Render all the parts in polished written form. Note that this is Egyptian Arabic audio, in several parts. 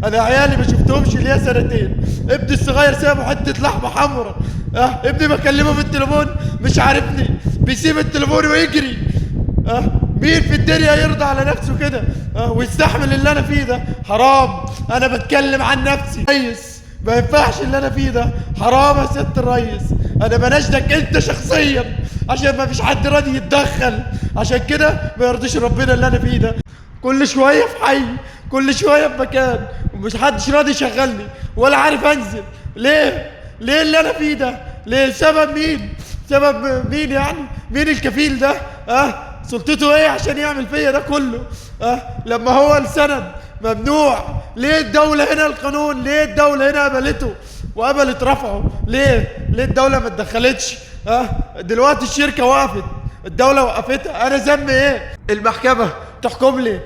انا عيالي ما شفتهمش ليا سنتين. ابني الصغير سابه حتة لحمه حمراء. ابني بكلمه في التليفون مش عارفني، بيسيب التليفون ويجري. مين في الدنيا يرضى على نفسه كده ويستحمل اللي انا فيه ده؟ حرام. انا بتكلم عن نفسي ريس، ما ينفعش اللي انا فيه ده، حرام يا سيادة الريس. انا بناشدك انت شخصيا عشان ما فيش حد راضي يتدخل، عشان كده ما يرضيش ربنا اللي انا فيه ده. كل شوية في حي، كل شوية في مكان، ومش حدش راضي يشغلني ولا عارف انزل. ليه؟ ليه اللي انا فيه ده؟ ليه؟ سبب مين؟ سبب مين يعني؟ مين الكفيل ده؟ سلطته ايه عشان يعمل فيا ده كله؟ لما هو السند ممنوع. ليه الدولة هنا القانون؟ ليه الدولة هنا قبلته وقبلت رفعه؟ ليه؟ ليه الدولة ما اتدخلتش؟ دلوقتي الشركة وقفت، الدولة وقفتها، انا ذنبي ايه؟ المحكمة تحكم لي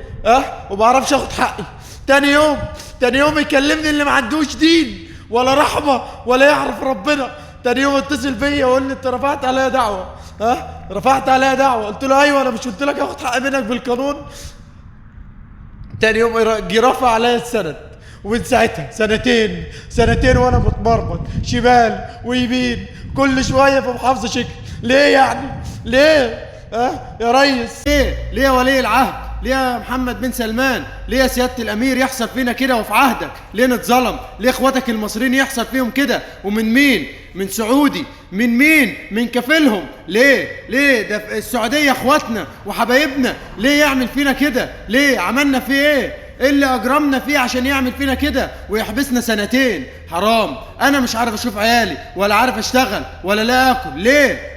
وما اعرفش اخد حقي. تاني يوم يكلمني اللي ما عندوش دين ولا رحمة ولا يعرف ربنا. تاني يوم اتصل بيا ويقول لي انت رفعت عليا دعوة. رفعت عليا دعوة. قلت له ايوه، انا مش قلت لك اخد حقي منك بالقانون؟ تاني يوم جه رفع عليا السند، ومن ساعتها سنتين وانا متمرمط شمال ويمين، كل شوية في محافظة شكل. ليه يعني؟ ليه؟ يا ريس؟ ليه؟ ليه يا ولي العهد؟ ليه يا محمد بن سلمان؟ ليه يا سيادة الأمير يحصل فينا كده وفي عهدك؟ ليه نتظلم؟ ليه إخواتك المصريين يحصل فيهم كده؟ ومن مين؟ من سعودي؟ من مين؟ من كفيلهم؟ ليه؟ ليه؟ ده في السعودية إخواتنا وحبايبنا، ليه يعمل فينا كده؟ ليه؟ عملنا فيه إيه؟ إيه اللي أجرمنا فيه عشان يعمل فينا كده ويحبسنا سنتين؟ حرام. أنا مش عارف أشوف عيالي، ولا عارف أشتغل، ولا لا آكل. ليه؟